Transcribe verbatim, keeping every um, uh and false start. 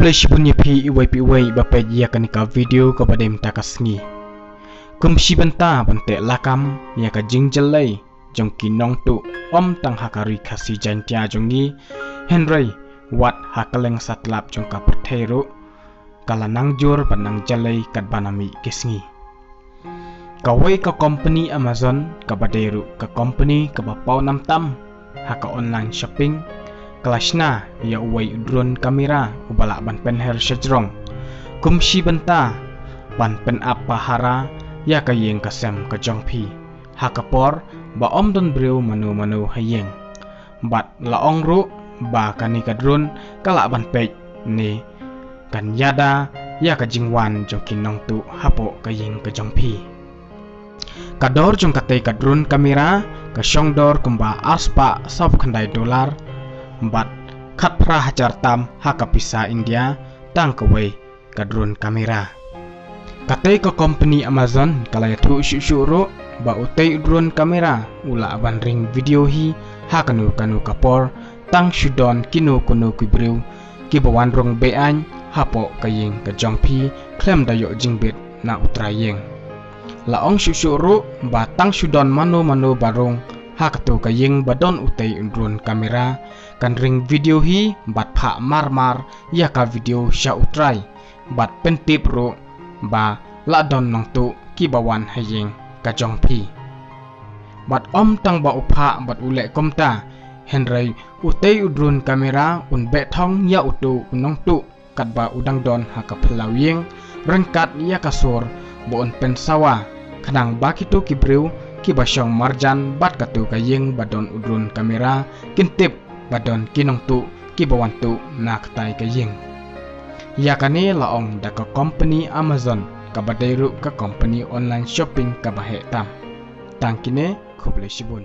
Khublei shibun ïa phi iwei pa iwei ba peit ïa kane ka video kaba dei mynta ka sngi. Kum shi bynta ban teh lakam ïa ka jingjyllei jong ki nongtuh ym tang ha ka ri Khasi Jaiñtia jong ngi, hynrei wat ha kylleng satlak jong ka pyrthei ruh ka la nang jur bad nang jyllei katba na mih ki sngi. Kawei ka kompani Amazon kaba dei ruh ka kompani kaba paw nam tam ha ka online shopping ka la shna ïa uwei u drone camera uba lah ban pynher shajrong kum shi bynta ban pynap pahara ïa ka ïing ka sem ka jong phi ha ka por ba ym don briew mano mano ha ïing. Bad la ong ruh ba kane ka drone ka lah ban peit ne kan ïada ïa ka jingwan jong ki nongtuh hapoh ka ïing ka jong phi. Ka dor jong katei ka drone camera ka shong dor kumba arspah sawphew khyndai dollar bad khatphra hajar tam ha ka pisa India tang kawei ka drone camera. Katei ka kompani Amazon ka la ïathuh shuh shuh ruh ba utei u drone camera u lah ban ring video hi ha kano kano ka por tang shu don kino kino ki briew kiba wan rung be-aiñ hapoh ka ïing ka jong phi khlem da ïoh jingbit na u trai ïing. La ong shuh shuh ruh ba tang shu don mano mano ba rung ha kato ka ïing ba don utei u drone camera kan ring video hi bad phah mar mar ïa ka video sha u trai bad pyntip ruh ba lah don nongtuh kiba wan ha ïing ka jong phi. Bad ym tang ba u phah bad u leh kumta, hynrei utei u drone camera un beh thong ïa uto u nongtuh katba u dang don ha ka phyllaw ïing ryngkat ïa ka sur ba un pynsawa khnang ba kito ki briew kiba shong marjan bad kato ka ïing ba don u drone camera kin tip ba don ki nongtuh kiba wan tuh na katai ka ïing. Ïa kane la ong da ka kompani Amazon kaba dei ruh ka kompani online shopping kaba heh tam. Tang kine, khublei shibun.